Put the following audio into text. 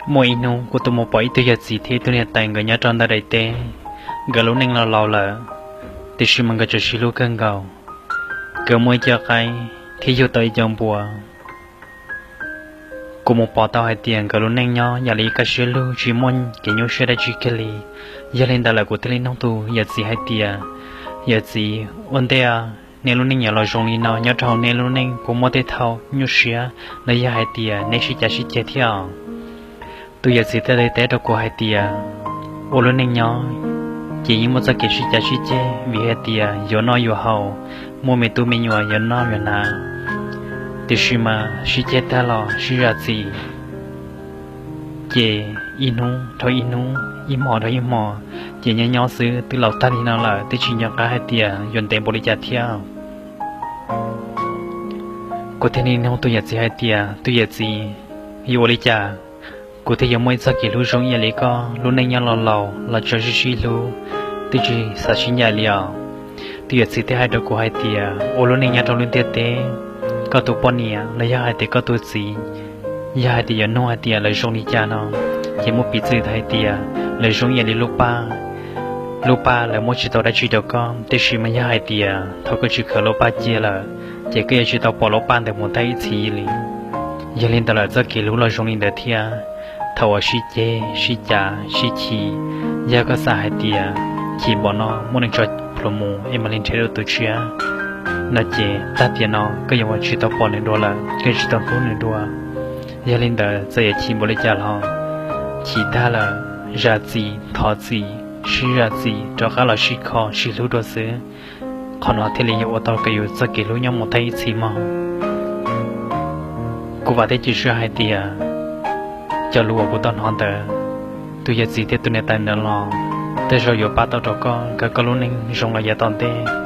Muaj ib hnub kuv tau mus pom ib tug yawm txiv thiab ib tug niam tais nkawd nyob rau ntawm daim teb. Nkawd lub neej los laus lawm, tiam sis mas nkawd tseem sib hlub kawg nkaus. Nkawd muaj ib co qaib thiab yug tau ib co npua. Kuv mus pom tau hais tias nkawd lub neej nyob yam li kaj siab lug tsis muaj kev nyuaj siab dab tsi kiag li. Yog li ntawd lawm kuv thiaj li nug tus yawm txiv hais tias, yawm txiv, ua ntej neb lub neej yuav los zoo li no, nyob rau hauv neb lub neej puas muaj tej thaum nyuaj siab los yog hais tias neb sib cav sib ceg thiab? Tus yawm txiv thiaj li teb rau kuv hais tias, ua lub neej nyob ces yeej muaj txoj kev sib cav sib ceg vim hais tias yuav noj yuav haus, muaj me tub me nyuam yuav noj yuav hnav, tiam sis mas sib ceg tag los sib zam txim, ces ib hnub dhau ib hnub, ib hmo dhau ib hmo, ces nyob nyob xwb twb laus tag li no lawm twb tsis nco qab hais tias yuav ntev npaum li cas thiab. Kuv thiaj li nug tus yawm txiv hais tias, tus yawm txiv, yuav ua li cas kuv thiaj yuav muaj ib txoj kev hlub zoo ib yam li koj? Lub neej nyob los laus los tseem sib sib hlub, twb tsis xav sib ncaim li os. Tus yawm txiv thiaj hais rau kuv hais tias, ua lub neej nyob rau lub ntiaj teb, koj tus poj niam los yog hais tias koj tus txiv, yog hais tias yuav nug hais tias lawv zoo li cas no, ces muab piv txwv hais tias lawv zoo ib yam li lub paj. Lub paj lawv muab tsis tau dab tsi rau koj, tiam sis mas yog hais tias thaum koj tsis khaws lub paj cia lawm, ces koj yuav tsis tau pom lub paj ntawd mus tag ib txhis li. Yog li ntawd lawm txoj kev hlub los zoo li ntawd thiab. Thaum uas sib ceg sib cav sib chim, yog koj xav hais tias chim npaum no muaj neeg tso plhuav mus es mam li nrhiav dua tus tshiab no ces tag tiam no koj yuav ua tsis tau pom nws dua lawm, koj tsis tau hlub nws dua. Yog li ntawd txawm yuav chim npaum li cas los chim tag lawm, zam txim, thov txim, sib zam txim rov qab los sib kho sib hlub dua xwb. Qhov no thiaj li yuav ua tau kom yus txoj kev hlub nyob mus tag ib txhis mog. Kuv vam thiab cia siab hais tias cov lus uas kuv tau hnov ntawd, tus yawm txiv thiab tus niam tais ntawd los tej zaum yuav pab tau rau koj kom koj lub neej zoo los yav tom ntej.